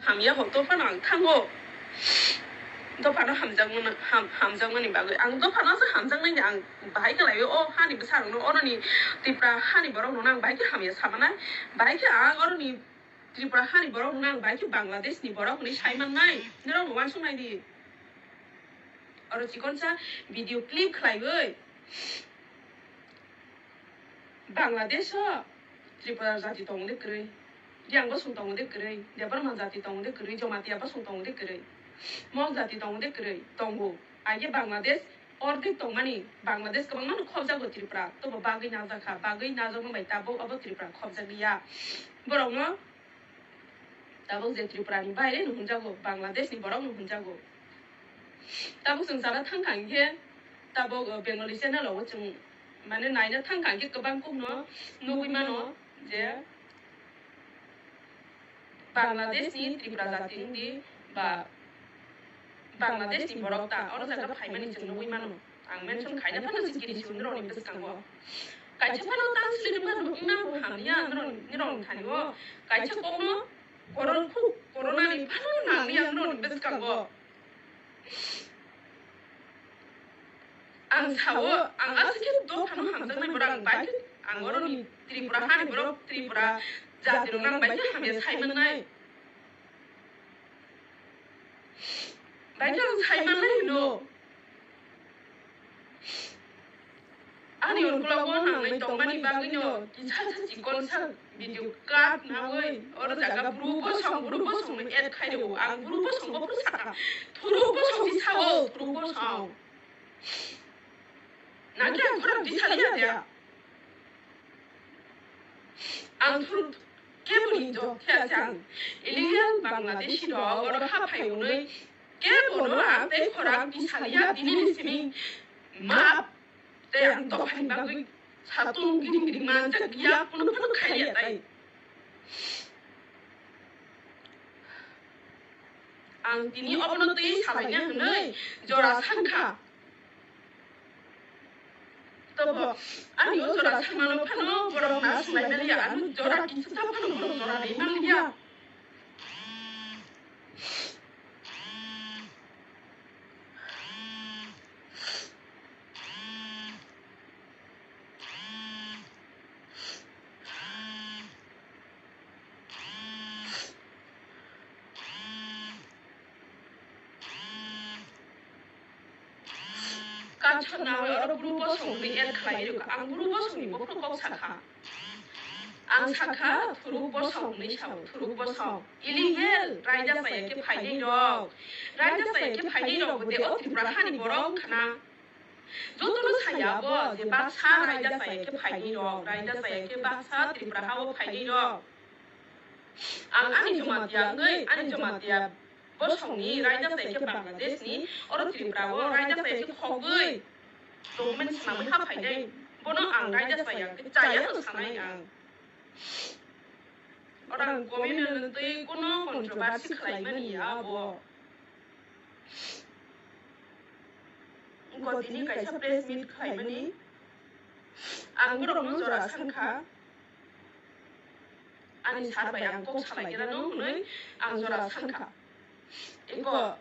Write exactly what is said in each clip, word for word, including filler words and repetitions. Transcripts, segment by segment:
Hamya ho dophano ang thango. Dophano hamjakmani, ham-, hamjakmani bagwi. Ang dophano se hamjaknai de ang bahai khe laio. O hani bwsarokno, oroni Tripura hani borokno ang bahai khe hamya samanai. Bahai khe ang oroni Tripura hani borokno ang bahai khe Bangladesh ni borok hwnwi sai mannai. Norok uansuk nai di. Oro chikonsa video clip khlaiwi Bangladesh o Tripura jati tongo de kwrwi, Riang bosong tongo de kwrwi, Debbarma jati tongo de kwrwi, Jomatia bosong tongo de kwrwi, Mog jati tongo de kwrwi, tongo. Aige Bangladesh ordek tongmani, Bangladesh kwbangma no khobjago Tripura, tobo bagwi najakha, bagwi najakma bai tabuk obo Tripura khobjakliya. Borokno Tabuk je Tripura ni baire no hwnjago, Bangladesh ni borok no hwnjago. Tabuk chwng jara thangkha hinkhe, tabuk, uh, Bengali channel o chwng mane naina thangkha hinkhe kwbang kok no nugwi mano je Bangladesh ni Tripura jati wngdi ba Bangladesh ni borok ta oro jaga phaimani chwng nugwi mano. Ang mention khaina phano se kiri si norokni bwskango. Kaisa phano tangsili ni phano wngna bo hamya norok, norok thani o. Kaisa kokno koron khu, corona ni phano nangya norokni bwskango. Ang sao, ang aswk khe dophano hamjaknai borok ang bai khe, ang oroni Tripura hani borok, Tripura jati rok ang bai khe hamya sai mannai. Bai khe ang sai mannai hino. Ani ukulok o nangnai tongmani bagwi no kisa sa chikon sa video cut nawi oro jaga bru bosong, bru bosong no add khai rwo. Ang bru bosong bo bru saka. Thuru bosong si sao, thuru bosong. Naki ang khorang di saliya dia. Ang thuru keboni jokhe achang illegal Bangladeshi rok oro haphai hwnwi kebono ang tei khorang di saliya dinini simi map tei ang dophani bagwi satung giring giring manjak ya, kuno phano khaiya tai. Ang tini obono twi salaina hwnwi jora sankha. Tobo ani o jora sanmano phano borok na swlai maliya, ano jora kisa ta phano borok jora ri maliya. Kanchana oro bru bosong ni add khlai rwkha. Ang bru bosong ni bokhorok kok sakha. Ang sakha thuruk bosong ni sao, thuruk bosong. Illegal raida saya khe phainai rok. Raida saya khe phainai rok bo de o Tripura hani borok khana. Jotono saya bo je baksa raida saya khe phainai rok, raida saya khe baksa Tripura ha o phainai rok. Ang ani Jamatia wngwi, ani Jamatia bosongni raida saya khe Bangladesh ni, oro Tripura o raida saya khe khogwi document swnamwi ha phainai. Bono ang raida saya khe chaya no sanai ang. Oro ang comment no twi kuno controversy khlai mani ya bo. Wngkha tini kaisa press meet khlaimani. Ang borokno jora sankha. Ani sir bai ang kok salai gana no hwnwi ang jora sankha. Eko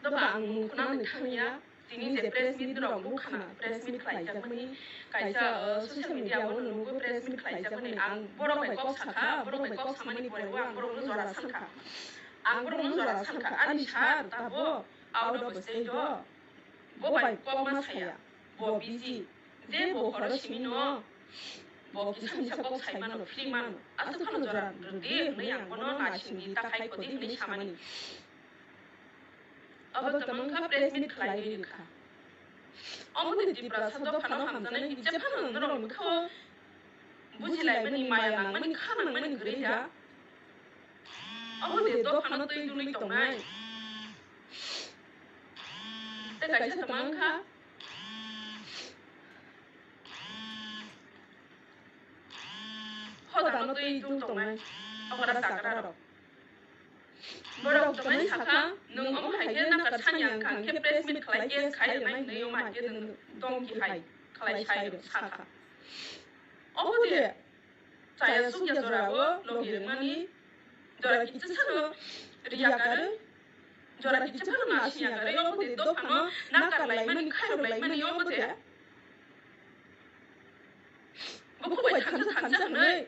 Doba ang mung khna nang thangya, tini je press meet rok nukha na, press meet khlaijakmani, kaisa, uh, social media o nugo press meet khlaijakmani, ang borok bai kok sakha, borok bai kok samani pore o ang borokno jora sankha. Ang borokno jora sankha, ani sir tabo out of state o, bo bai kok ma saya, bo busy, je bo horo simi no, bo kisa misa kok sai mano, free mano, aswk phano jora rwdi hwnwi ang bono naisingdi, ta khai khodi hwnwi samani. Abo tamo wngkha press meet khlai rwkha. Omo de Tiprasa dophano hamjaknai je phano norok wngkha o bujilaimani maya nangmani kha nangmani kwrwi da. Omo de dophano twi dului tongnai. Tei kaisa tamo wngkha hodano twi dul tongnai okra chakrarok. Borok tongmani sakha, nwng omo hai khe nakar sani ang kha, hwnkhe press meet khlai khe khai rwnai hwnwi omo hai khe nwng domki hai khlai sai rw sakha. Omo de chaya sukya jorao logi rwmani, jora kicha sano riya karwi, jora kicha phano nasi ya karwi, omo de dophano nakar laimani, khairok laimani omo de. Bo kok bai thansa thansa hwnwi.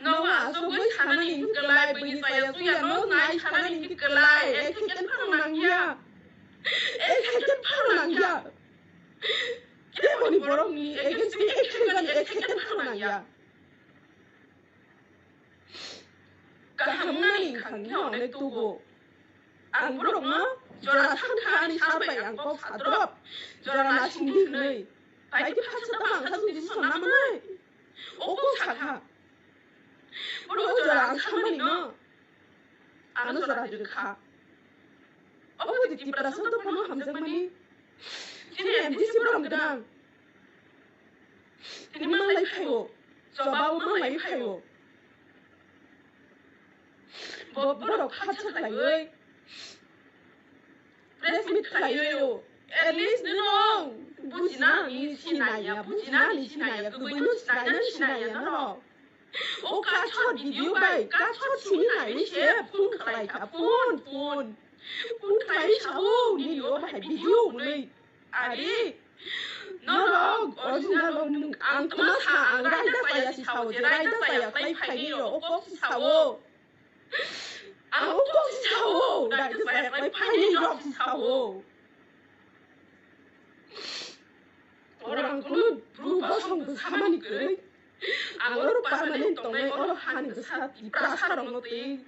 Nogo aswk bai sanani hwnkhe kwlai, bini chaya suya no nai sanani hwnkhe kwlai. Ek second phano nangya. Ek second phano nangya. Keboni borokni against ni ek second, ek second phano nangya. Kaham wngnani wngkha hwnkhe hwnwi tugo. Ang borokno jora sankha ani sar bai ang kok sadrop, jora nasingdi hwnwi. Bai khe phasa tamo ang sajwk jisung namanai. O kok sakha. Borok jora ang samani no. Ano jora rwkha. Obo de Tiprasa dophano hamjakmani. Chini M D C borok gwnang. Tini manlai phaio. Chobao manlai phaio. Bo borok khatsa khlaiwi. Press meet khlaiwi o. At least nino bujina ni sinaya, bujina ni sinaya, kwbwi no sinaya, sinaya norok. O kachor video bai, kachor sini naiwi se phone khlai kha, phone, phone. Phone khlai sao, nini o bahai video hwnwi. Ari, norok, original rok nwng ang tma sa, ang raida chaya si sao, je raida chaya khlai phaini rok, o kok si sao. Ang o kok si sao, raida chaya khlai phaini rok si sao. Orang kunu bru bosong bwsamani kwrwi. Ang oro permanent tongnai, oro hani bwsa Tiprasa rokno twi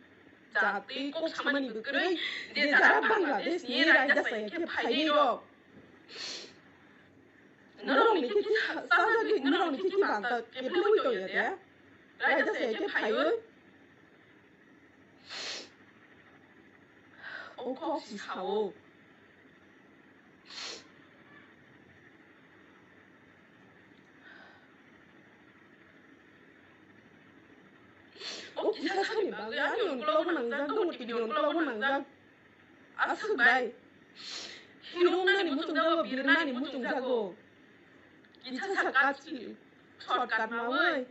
ja twi kok samani bwkrwi je jara Bangladesh ni raida chaya khe phainai rok. Norok ni khe sajagwi, norok ni khe banta keblewi tongya de. Raida chaya khe phaiwi. O kok si sao. O kisa sani bagwi ani unkologo nangjak, dongo T V ni unkologo nangjak. Aswk bai. Hirungnani muchungjago, birnani muchungjago. Kisa sa kachi shortcut mawi.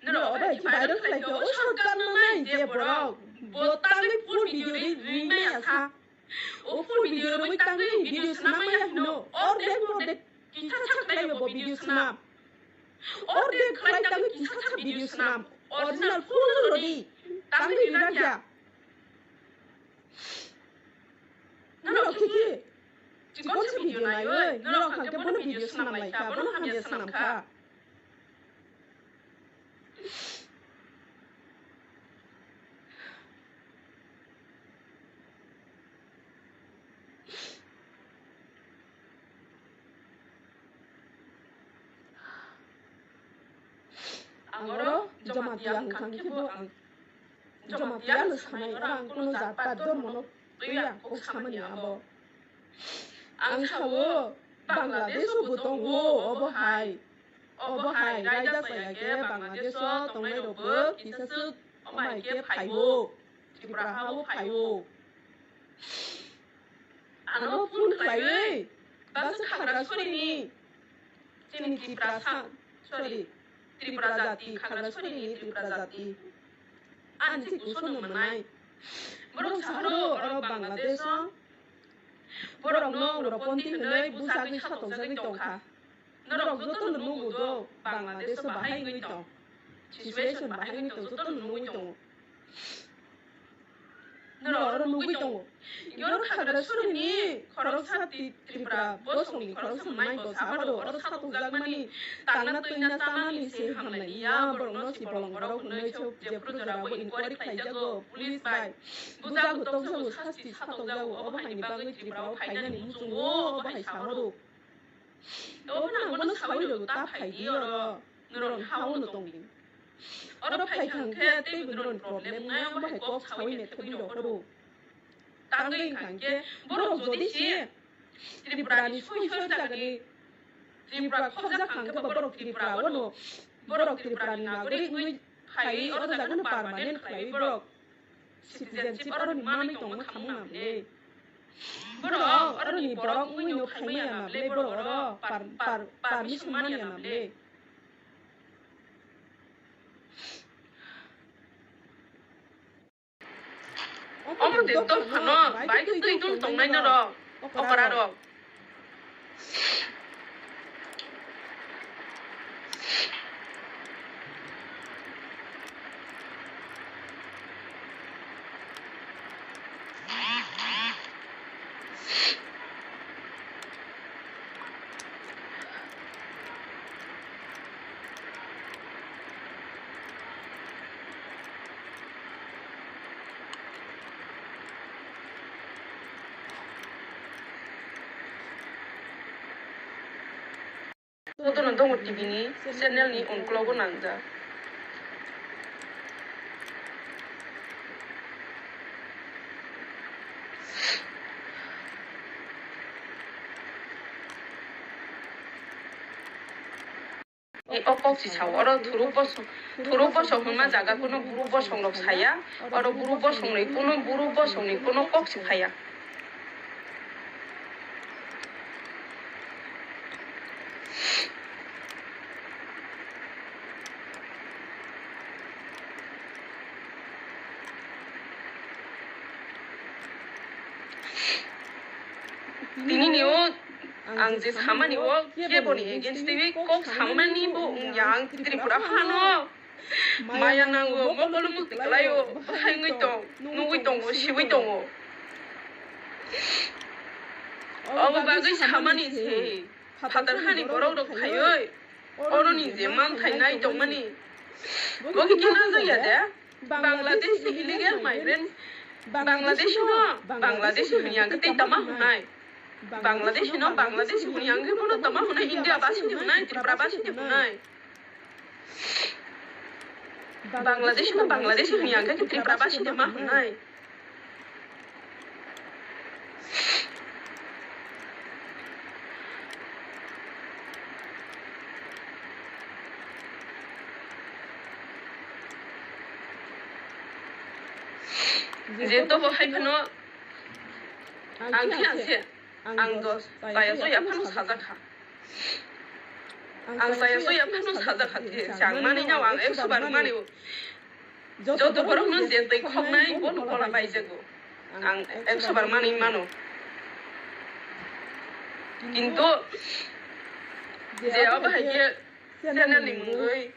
Noro obai ki viral khlai khe o shortcut manai je borok. Bo tangwi full video ri ri maya sa. O full video rwi tangwi video swnam maya hino. Ordek ordek kisa sa khlai bo video swnam. Ordek khlai tangwi kisa sa video swnam. Original full rodi tangwi ri rakya. Norok khe khe chikon se video naiwi, norok hwnkhe bono video swnam lai kha, bono hamya swnam kha. Ang oro Jamatia wngkha hwnkhe bo ang Jamatia no sanai, oro ang kunu jat pat dhormo no twi ang kok samani abo. Ang sao Bangladesh o bo tongo, obo hai. Obo hai raida chaya khe Bangladesh o tongnai rok bo kisa swk omo hai khe phaio. Tripura ha o phaio. Ano phone khlaiwi bwswk hagra sorini chini Tiprasa, sorry, Tripura jati, hagra sorini Tripura jati. Ani se kusono mwnai. Borok sahoro oro Bangladesh o borokno ugroponthi hwnwi bujagwi satokjagwi tongkha. Norok jotono nugo do, Bangladesh o bahai wngwi tong. Situation bahai wngwi tong, jotono nugwi tongo. Norok oro nugwi tongo. Oro hagra surini khoroksa Ti-, Tripura bosongni khoroksa mwnai bo sahoro oro satokjakmani tangna twina chamani se hamlailiya, borokno si bolong borok hwnwi sok jephru jorabo inquiry khlaijago police bai. Bujago tokjago sasti satokjago obo haini bagwi Tripura o phainani muchungo obo hai sahoro. Obo nang bono sawi rwgo ta phai di oro. Norok ha-o no tong di. Oro phai thang khe tei bo norok problem wngnai, omo hai kok sawi metha bwrwi rok oro. Tangwi wngkha hwnkhe borok jodi se Tripura ni soi soi jaga ni Tripura khobjak kha hwnkhe bo borok Tripura o no, borok Tripura ni nagorik wngwi phaiwi oro jaga no permanent khlaiwi borok citizenship oro ni manwi tongma khamung nang le. Borok oro ni borok wngwi no phaimaya nang le, borok oro par-, par-, permission manya nang le. Omo de dophano bai twi tong tongnai norok, okra rok. Jotono Dongor T V ni channel ni ungklogo nangjak. E, o kok si sao, oro thuruk bosong, thuruk bosong hwnma jaga kuno buru bosong rok saya, oro buru bosong ni kuno, buru bosong ni kuno kok si phaiya. Tini ni o ang je samani o kebo ni against twi kok samani bo wngya ang Tripura hano. Maya nango, mokol mukti kwlaio, bahai wngwi tong, nugwi tongo, siwi tongo. Obo bagwi samani se, phatar hani borok rok phaiwi, oroni je manthai nai tongmani. Bo khe kena jaya de, Bangladesh illegal migrant, Bangladesh no, Bangladesh hwnwi ang khe tei tama hwnai. Bangladesh no, Bangladesh hwnwi ang khe bono tama hwnai, India basi de hwnai, Tripura basi de hwnai. Bangladesh no Bangladesh hwnwi ang khe Tripura basi de ma hwnai. Je to bo hai phano ang khe ang se. Ang dos, taya soya phano sajak kha. Ang taya soya phano sajak kha, thik se ang manwi nao, ang ekso bar manwi o. Joto borok no je twi khoknai, bono bola paijago. Ang ekso bar manwi mano. Kintu je obo hai khe channel ni mungwi,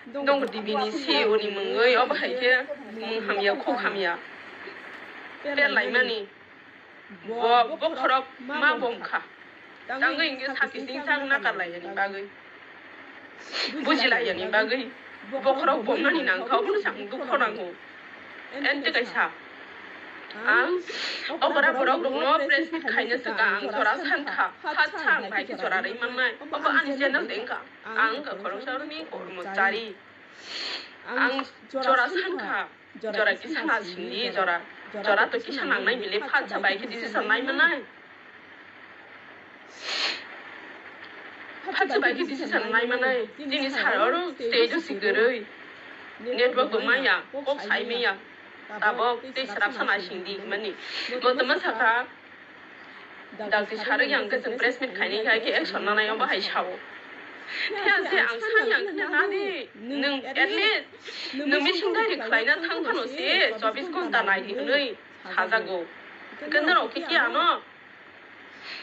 Dongor T V ni C E O ni mungwi obo hai khe mung hamya, khuk hamya. Pelaimani. Bo, bokhorok ma bom kha. Tangwi hwnkhe sakising chang nakar laiyani bagwi. Buji laiyani bagwi. Bokhorok bomnani nang kha, obono chang dukho nango. Ente kaisa. Ang okra borok rokno press meet khaina swkang ang jora san kha. Phatsa ang bai khe jora rwi mannai. Obo ani channel de wngkha. Ang wngkha khoroksa rokni kormochari. Ang jora san kha. Jora kisa na singdi jora. Jora to kisa nangnai bile phatsa bai khe decision nai manai. Phatsa bai khe decision nai manai. Tini sar oro stage o si kwrwi. Network bo maya, kok sai maya. Tabok tei srap sana singdi mani. Bo tama sakha. Dakti sarwi ang khe chwng press meet khainai khe, khe action nanai obo hai sao. Phiya se ang sani ang khe nadi, nwng at least nwng missing diary khlaina thang phano se chobbish ghonta nai di hwnwi sajago. Hwnkhe norok khe kiya ano?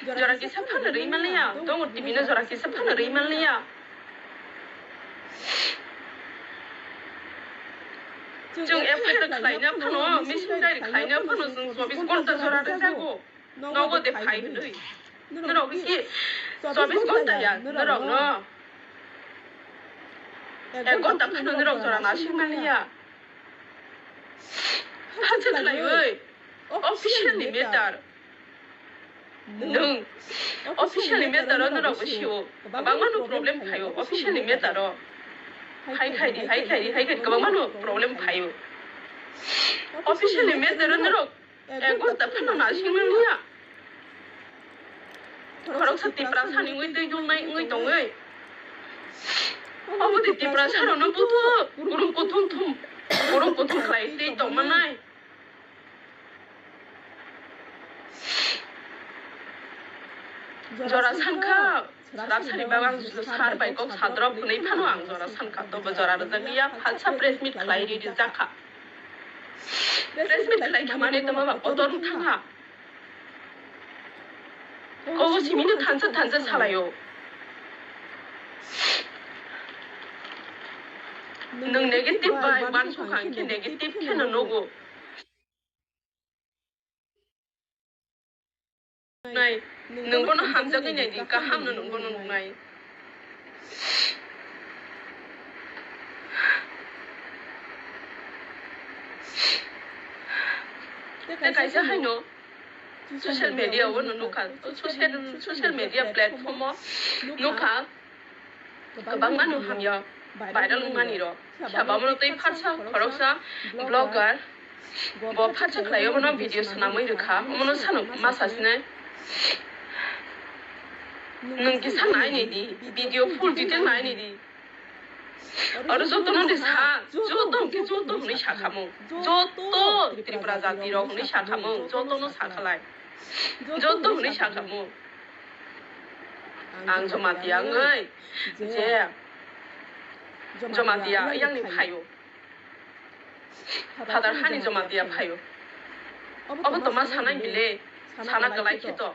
Jora kisa phano rwi manliya, Dongor T V no jora kisa phano rwi manliya. Chwng F I R khlaina phano, missing diary khlaina phano chwng chobbish ghonta jora rwjago. Nogo de phai hwnwi. Norok ki chobbish ghonta ya norok no. Ek ghonta phano norok jora nasing manliya. Phatsa khlaiwi official ni matter. Nwng official ni matter o norok bo sio. Kwbangma no problem phaio official ni matter o. Hai khai di, hai khai di, hai khai di, kwbangma no problem phaio. Official ni matter o norok Ek ghonta phano nasing manliya. Khoroksa Tiprasa ni wngwi twi dungnai wngwi tongwi. Obo de Tiprasa rokno buthuk, kurum kuthum thum. Borok kuthum khlai tei tongmanai. Jora sankha, Sarasari bagan sar bai kok sadrop hwnwi phano ang jora sankha, tobo jora rwjakliya, phalsa press meet khlai rijak kha. Press meet khlai khamani tongma ba kotor wng thangkha. Kobo simino thansa thansa salaio. Nwng negative bai uansukha hwnkhe negative kheno nugo. Nai, nwng bono hamjagwi nai di, kaham no nwng bono nuknai. Tei kaisa haino social media o no nukha, social, social media platform o nukha. Kwbangma no hamya viral wngmani rok. Sabamono tei pharsa khoroksa blogger bo pharsa khlai omono video swnamwi rwkha, omono sano ma sasinai. Nwng kisa nainai di, video full detail nainai di. Oro jotono de sa, joto hwnkhe joto hwnwi sakhamung, joto Tripura jati rok hwnwi sakhamung, jotono sakhalai. Joto hwnwi sakhamung. Ang Jamatia wngwi je Jamatia yangni phaio. Phatar hani Jamatia phaio. Obo toma sanai bile, sana kwlai khe to.